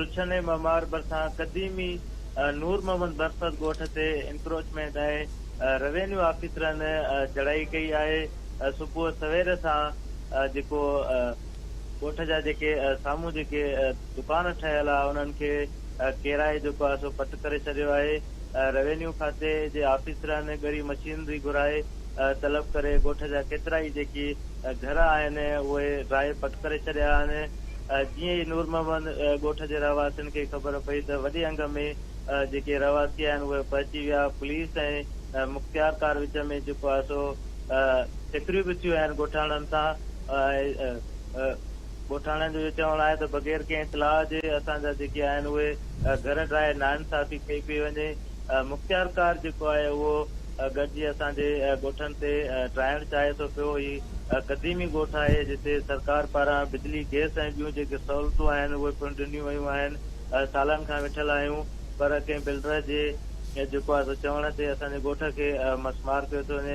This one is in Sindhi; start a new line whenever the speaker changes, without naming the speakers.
گلشن معمار ڀرسان قديمي نور محمد برفت ڳوٺ تي انڪروچمينٽ ۽ روينيو آفيسرن چڙهائي ڪئي آهي، صبح سوير سان جيڪو ڳوٺ جا جيڪي سامهون جيڪي دڪان ٺهيل آ انهن کي ڪيرائي جيڪو آهي سو پٽ ڪري ڇڏيو آهي، روينيو کاتي جي آفيسرن ڳري مشينري گهرائي طلب ڪري ڳوٺ جا ڪيترائي جيڪي گهر آهن اهي ڊاهي پٽ ڪري ڇڏيا آهن. جيئن ئي نور محمد ڳوٺ جي رهواسين کي خبر پئي ته وڏي انگ ۾ جيڪي رهواسي آهن اهي پهچي ويا، پوليس ۽ مختيارڪار وچ ۾ جيڪو آهي سو ٽڪريون به ٿيون آهن ڳوٺاڻن سان ۽ ڳوٺاڻن جو اهو چوڻ آهي ته بغير ڪنهن اطلاع جي اسان جا جيڪي آهن اهي گهر ڊاهي ناانصافي ڪئي پئي وڃي، مختيارڪار جيڪو آهي اهو گڏجي اسان جي ڳوٺن تي ڊاهڻ چاهي ٿو پيو، هي قديمي ڳوٺ آهي جتي سرڪار پاران بجلي، گئس ۽ ٻيون جيڪي سهولتون آهن اهي پڻ ڏنيون ويون آهن، سالن کان ويٺل آهيون پر ڪنهن بلڊر جي جيڪو آهي سو چوڻ تي اسان جي ڳوٺ کي مسمار ڪيو ٿو وڃي.